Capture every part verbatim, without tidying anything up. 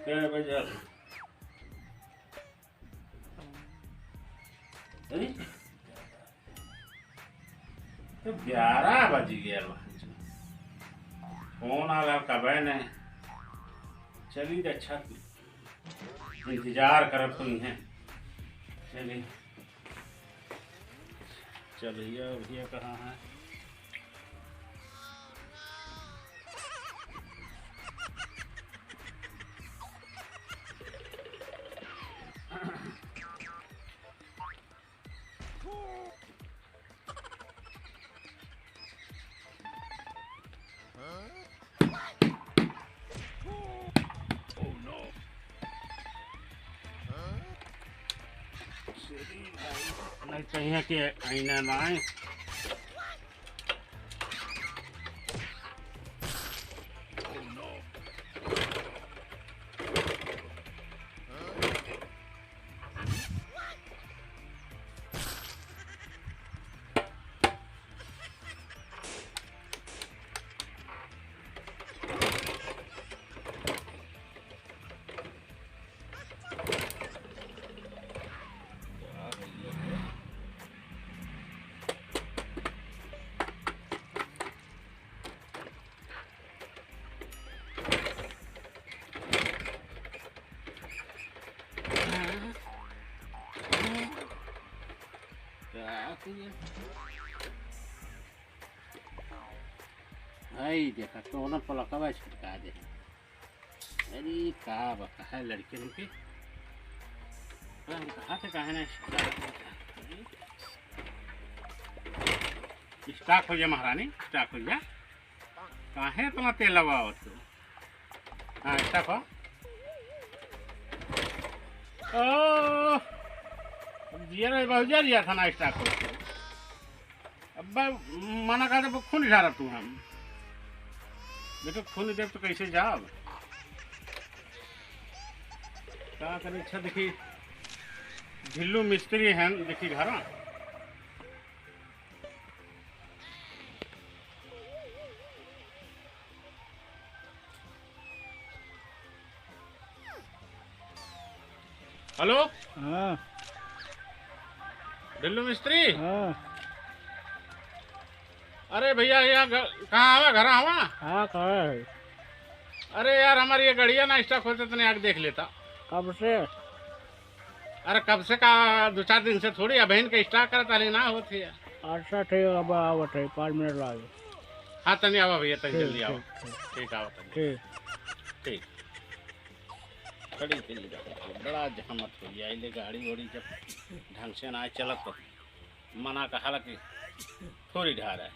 कै बजल? अरे, तो ग्यारह बज गया बा। फोन आला कबे ने। चली, अच्छा, इंतजार करत होइहैं। चली। चलिए, भैया कहाँ हैं? नहीं, कहीं के आईना ना आए। आई देखा, कौन पलकवा छिटका दे। अरे का बा, काहे लड़के उनके? अरे हम कहा थे, काहे ना स्टार्ट हो जा महारानी, स्टार्ट हो जा। काहे इतना तेल लगावत हो? हाँ, स्टार्ट हो। ओ, अब जिया रे बाबू, जा रिया था ना स्टार्ट हो। अब्बा मना कर दे, खून झारा तू हम। देखो खून देब तो कैसे जाब? का करे, अच्छा देखी, ढिल्लू मिस्त्री हैं, देखी घर। हेलो। हाँ। ढिल्लू मिस्त्री। हाँ। अरे भैया, यहाँ घ-, कहाँ आवा, घर आवा? हाँ, कहाँ है? अरे यार, हमारी ये गड़िया ना स्टक होते, तने आके देख लेता। कब से? अरे कब से का, दो चार दिन से थोड़ी, अबहिन के स्टार्ट करत आली ना होत है। अच्छा ठीक, अब आवत है, पाँच मिनट लागे। हाँ, तनी आवा भैया, तनी ठीक, जल्दी आवा। ठीक, ठीक। ठीक, आवा तनी। ठीक। ठीक। खड़ी चली जाओ, बड़ा जहमत हो जाए, ले गाड़ी वाड़ी जब ढंग से ना चलत तो मना कहाला कि थोड़ी ढार है।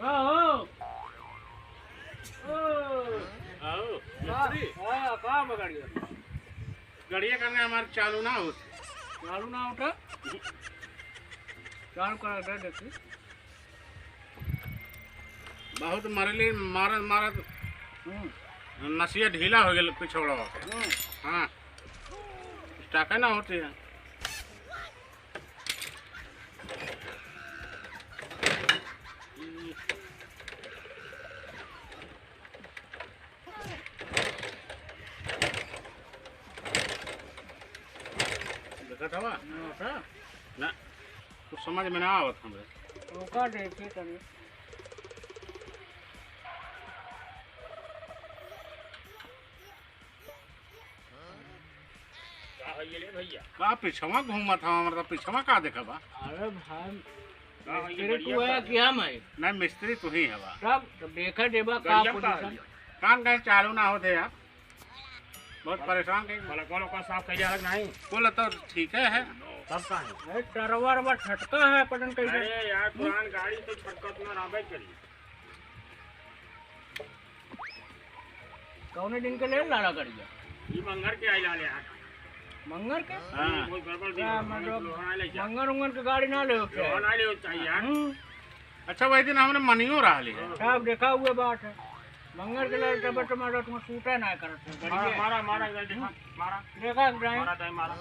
का हो? ओ। आओ, का, मिस्त्री। हाँ, का बा गड़िया? गड़िया करने हमार चालू ना होत। चालू ना होता? चालू करा दे देखी। बहुत मरली, मारत, मारत हम्म। नसिया ढीला हो गेल पिछोड़वा के। हम्म। हाँ। स्टार्ट ना होती है। देखत हवा? ना, का? ना, कुछ समझ में ना आवत हमरे। ओका देखे तनी। का होइए रे भैया? का पिछवा घूमत हवा, मतलब पिछवा का देखबा? अरे भाई, का होइए, मिस्त्री बढ़िया तू है का? क्या मैं? नहीं, मिस्त्री तू ही हवा। तब तो देखा देबा का गड़िया का पोजीशन। होइए? कान कहीं चालू ना होते यार, बहुत परेशान कहीं। भला कौन ओकर साफ कइले अलग नहीं? बोला तो ठीक है, है। तब का है? अरे टरवा रवा छटका है, पता नहीं कैसे। अरे यार, पुरान गाड़ी तो छटका तुम्हारा आबे करी। कौने दिन के ले लाला गड़िया? ई मंगर के आई लाले यार। मंगर के? हाँ। कोई गड़बड़ दिन हाँ, मंगर, लोहा ना ले जा। मंगर उंगर के गाड़ी ना ले होते। लोहा ना ले होता यार। हम्म। अच्छा, वही दिन हमने मनियो रहा लिया। हाँ। साहब, देखा हुए बात है। मंगर के लाल टबर टमाटर तुम सूटा ना करत है, मारा, गड़िया। मारा, मारा, इधर देखा, हम्म। मारा। देखा इब्राहिम। मारा, दाई, मारा।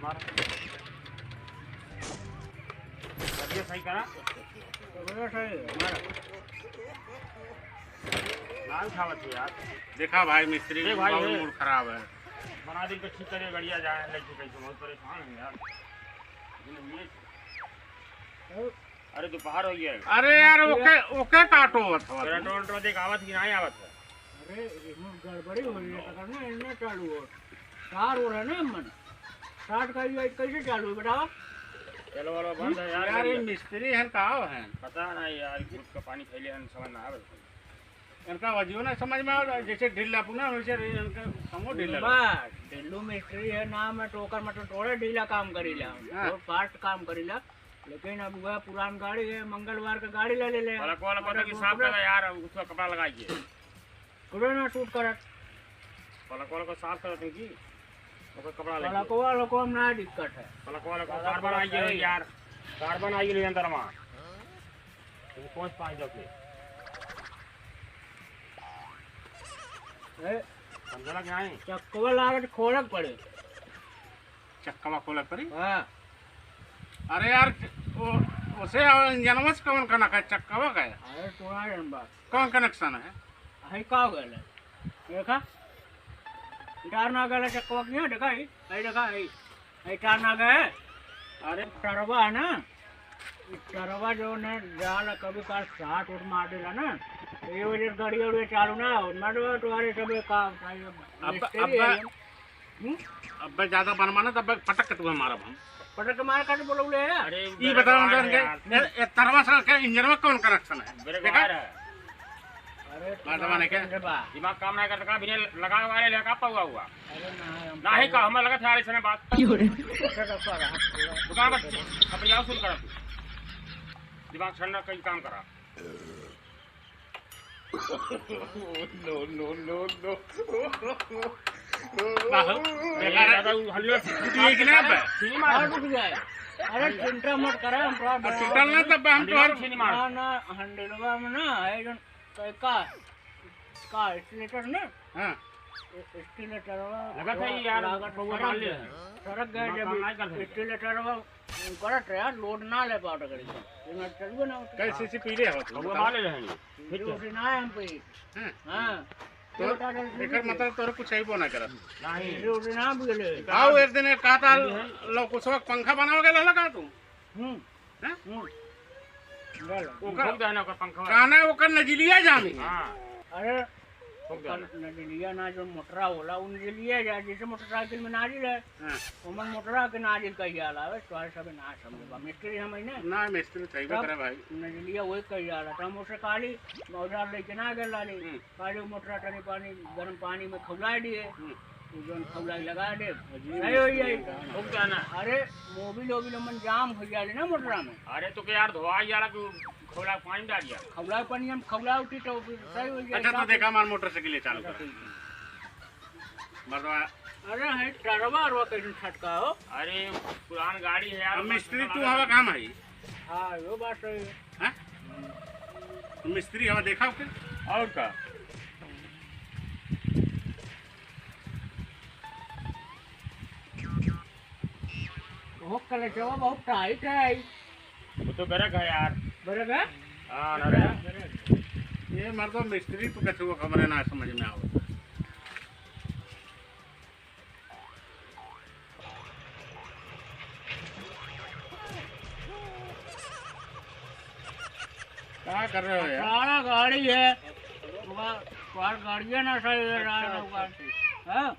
मारा। गड़िया सही करा। नाल खावत है यार। देखा भाई मिस्त्री, ए भाई, बहुत ए। मूड खराब है। बना दिन पे ठीक करे, बढ़िया जाए, लड़की कैसे बहुत परेशान है यार। अरे दोपहर हो गया है। अरे यार, ओके, ओके काटो, बस, बस। तेरा टोल टोल देख, आवत कि नहीं आवत है? अरे, इसमें गड़बड़ी हो रही है, पता नहीं, इनमें चालू हो। तार हो रहा है ना, मन। तार का ये कैसे चालू है, बताओ? चलो, वाला बंद है यार, यार, ये बंद है। मिस्त्री हैं, का हैं? पता नहीं यार, खुद का पानी फैले हैं, समझ ना आवे। इनका वजियो ना समझ में आवे, जैसे ढीला पुना, वैसे इनका समूह ढीला। बस, ढिल्लू मिस्त्री है नाम है, तो ओकर मतलब थोड़ा ढीला काम करीला, हाँ। बहुत fast काम करीला। लेकिन अब वह पुरान गाड़ी है, मंगलवार का गाड़ी ले ले ले। पलक वाला मतलब पता कि साफ दूसरा करा यार, उसका कपड़ा लगाइए। पूरा ना सूट करत। पलक वाला को साफ करत हैं कि ओकर कपड़ा लेके। पलकवा लकवा में ना दिक्कत है। पलक वाला को पलक कार्बन वाला आई गेल सही। यार, कार्बन आई गेल अंदर में। तुम कौन पाँच दस ले? ए, समझला कि नहीं? चक्कवा लागत खोलक पड़े। चक्कवा खोलक पड़ी? हाँ। अरे यार, वो, उसे इंजनवा से कौन कनेक्ट है, चक्कवा का है? अरे, तोरा जन बात। कौन कनेक्शन है? अरे, का हो गया? देखा, टार ना गया चक्कवा किया, देखा ही, अरे देखा ही, अरे टार ना गया। अरे, टरवा है ना, टरवा जो ने जाल कभी का साथ उठ मार देला ना, तो ये वजह से गाड़ी उड़ी चालू ना हो, मैं तो तुम्हारे सब काम, अब, मिस्त्री अब, है। हम्म? अबे ज्यादा बनवाना तो अबे पटक के तुम्हें मारब हम। पटक के मार काट बोलौले है? अरे, ई बताओ अंदर के, यार। ए, ए, तरवा से के इंजन में कौन कनेक्शन है? ब्रेक देखा? मार है। अरे, मर्दवा ने के? समझे बा। दिमाग काम नहीं करता, का बिना लगा वाले ले का पाऊगा हुआ? अरे, ना, हम ना ही का, हमें लगा था यार, इसने बात। अच्छा, तो कर रहा। दुकान पर, अब जाओ, शुरू कर। दिमाग ठंडा, कहीं काम करा। No, no, no, no। बाबू, ए, बेकार है। दादा, उ हल्ले से टूटिए कि ना बे? छीनी मार। और टूट जाए। अरे, चिंता मत करे, हम थोड़ा अब टूटल ना, तब हम हम तोहर छीनी मार। ना, ना, हंडेलवा में ना, है जौन, का, का, स्टेलेटर ना? हाँ। ए-, स्टेलेटरवा लगा था ये यार, लागत कौआ सरक मार ले गए। है। सरक गए दिमाग जब काम नहीं करते। स्टेलेटरवा करत रहे यार, लोड ना ले पावत गाड़ी को। ये ना चलबे ना होता। कैसे से पीले हो तुम कौआ बताओ? मार ले रहे हैं। फिर ये क्या? उठे ना है हम पे। हाँ। हाँ। तो ये बता दे, एकर मतलब तोरे कुछ अइबो ना करत। नहीं। ये उठे ना बोले। आओ एक दिन एक कहता लो कुछ वक्त पंखा बनाओ के लगा तू। हम्म। हैं? हम्म। गल। ओकर फूक दे ना ओकर पंखवा। काने ओकर नजलिया जामी। हाँ। अरे, फूक दे ओकर ना। नजलिया ना जो मोटरा होला, उ नजलिया जा, जैसे मोटरसाइकिल में नाजिल है, हाँ। ओमन मोटरा के नाजिल कही जाला, बस तोहरे सबे ना समझे बा। मिस्त्री हम ही ना। ना, मिस्त्री चाहिए तब करे भाई। नजलिया वही कही जाला, तो हम उसे काली औजार लेके ना गए लाली। हम्म। काली मोटरा तनी पानी, गरम पानी में खौला दिए। हम्म। उ जौन खौलाई लगा दे, सही हो जाई। खूब जाना। अरे, मोबिल ओबिल मन जाम हो जाले ना मोटरा में। अरे, तो के यार धोआ जाला कि खौला पानी डाल दिया? खौला पानी हम खौला उठी तो फिर सही हो जाई। अच्छा, तो देखा हमार मोटरसाइकिल चालू कर। मर्दवा। अरे, है टरवा अरवा कैसे छटका हो? अरे, पुरान गाड़ी है यार, अब मिस्त्री तू हवा काम है। हाँ, यो बात सही है। हाँ? मिस्त्री हवा देखा ओके? और का? बहुत कलेचवा बहुत टाइट है। वो तो गरक है यार। गरक है? हाँ, ना रे। ये मर्दवा मिस्त्री तो कछुआ हमरे ना समझ में आवत। का कर रहे हो यार? सारा गाड़ी है। तुम्हार, तुम्हार गाड़िया ना सही है, अच्छा, रात अच्छा, होगा। अच्छा। हाँ?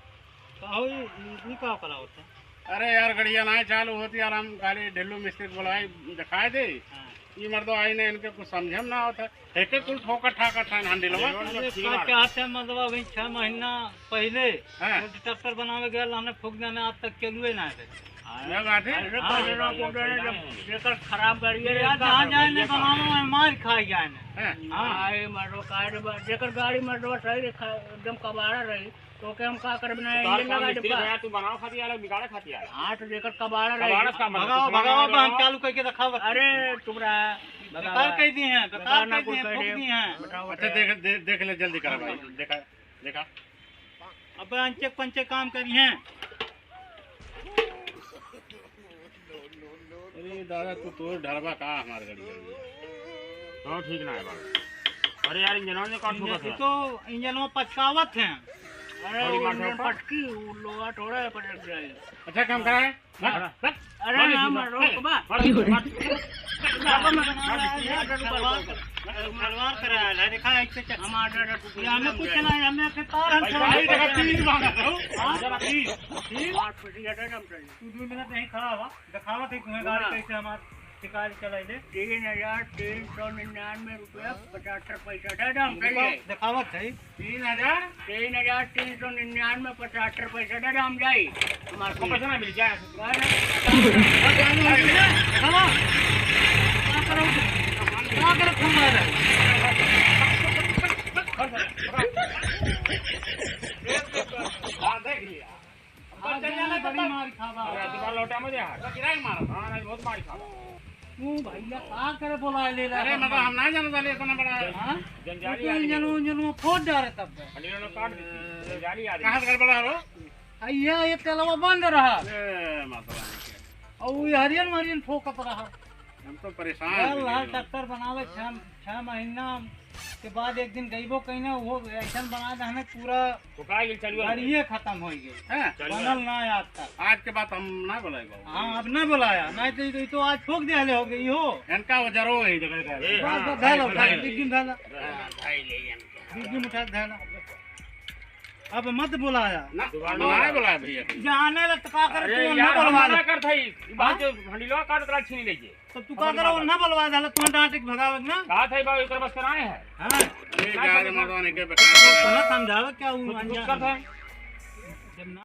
का हो, ई, ई, ई का कला होता है? अरे यार, गड़िया ना चालू होती यार, हम खाली ढिल्लू मिस्त्री को बुलाए, दिखाए दे। हाँ। ई मर्दवा आई ने, इनके कुछ समझे में ना आवत है। एके कुल ठोकर ठाकर था हंडिलवा। अरे, का चाहते हैं, मतलब, अभी छह महीना पहले हाँ। एक ट्रैक्टर बनावे गया, हमने फूक देने, आज तक चलुए ना है। यह बात है। अरे, हाँ, पहले ना फूक देने, जब जेकर खराब गाड़ी है, यार, जहाँ जाए ने बनावे, वहीं मार खाए जाए ने। हाँ। हाँ। अरे, मर्दवा, काहे रे बा-, जेकर गाड़ी मर्दवा सही रखा, एकदम कबाड़ा रही, तो के हम का करब ना, तो ये लगा मिस्त्री देब का? भैया, तू बनावे खातिर आला, बिगाड़े खातिर आला? हाँ, तो जेकर कबाड़ा रही। कबाड़ा का मतलब? भगाओ, भगाओ, बहन चालू करके रखा बस। अरे, चुप रहा। बेकार कह दिए हैं, बेकार ना कह दिए हैं, फूक दिए हैं। बताओ, अच्छा, बताओ। देख, दे-, देख ले, जल्दी करा भाई, देखा, देखा। अब अनचक पंचक काम करी हैं। अरे दादा, तू तोर ढरबा का हमार गड़िया में? हाँ, ठीक ना है बाबू। अरे यार, इंजनवा में का ठोकत है? तो इंजनवा पचकावत है। अरे, बड़ी वो मार इंजन ठोका। पटकी, वो लोहा थोड़ा है पटक जाए। अच्छा काम करा है? हाँ। अरे, अरे, ना, ठीक है। मारो, ए, बा। मार, मार। खलवाड़, खलवाड़ करा है, देखा, ऐसे क्या? हम आठ आठ रुपये ये हमें कुछ नहीं, हमें अपने तार हम भाई, चला भाई, देखा, तीन मांगा था, हाँ? जरा तीन। तीन? आठ रुपये ज्यादा दाम चाहिए। तू दो मिनट नहीं खड़ा हुआ, दिखावा थे तुम्हें गाड़ी हाँ। कैसे हमारे शिकार चला ले। तीन हजार तीन सौ निन्यानवे रुपया पचहत्तर पैसा दे दो, हम दिखाओ, कहिए। दिखावत है। तीन हजार? तीन हजार तीन सौ निन्यानवे पचहत्तर पैसा दे दो, हम जाई। हमारे को पैसा ना मिल जाए। कहाँ करो? कहाँ करो? कहाँ करो? हाँ, देख लिया। आज चल जाना बड़ी तब। मार खावा। अरे, आज बार लौटा मत यार। पूरा गिराई मारा। हाँ, आज बहुत मार खावा। तू भैया का करे बोला ले ला? अरे, मतलब हम ना जाना था, इतना बड़ा। हाँ? जंजाली तू आदमी। जनो, जनो फोड़ डारे तब। खंडीरो ने काट दी। जंजाली आदमी। कहाँ से गड़बड़ा हो? आ, ये, ये तेलवा बंद रहा। ए, माता रानी के। और वो हरियन मरियन ठोकत रहा। हम तो परेशान यार, हो लाल गए। ट्रैक्टर बनावे छह, छह महीना के बाद एक दिन गईबो कहीं ना, वो ऐसन बना दे हमें पूरा तो का ये चलुआ गाड़िए खत्म हो गई। हाँ। चलुआ। बनल ना आज तक। आज के बाद हम ना बुलाए बाबू। हाँ, अब ना बुलाया, नहीं तो, तो, तो आज ठोक दे हो गई हो। इनका वो जरो है, देखा, देखा। ए, बस, हाँ, बस, धैला, हाँ, उठा, हाँ। एक दिन धैला। हाँ, भाई ले इनका। एक दिन उठा के धैला। अब मत बुलाया। ना, दोबारा ना बुलाया भैया। जाने लग तो का करे, अरे तू ना यार, हम बुलवा मना ले। करत हई, ई बात हाँ? जो हंडिलवा काटत रहा, छीन लीजिए। तो तू का करो, ना बलवा देला, तू डांट के भगावे ना। का था बाबू, एकर बस कराए है। हाँ। अरे ना यार, समझ मर्दाने के बेकार। तो कहाँ समझावे, क्या हुआ कुछ अनजान? कर था। जब ना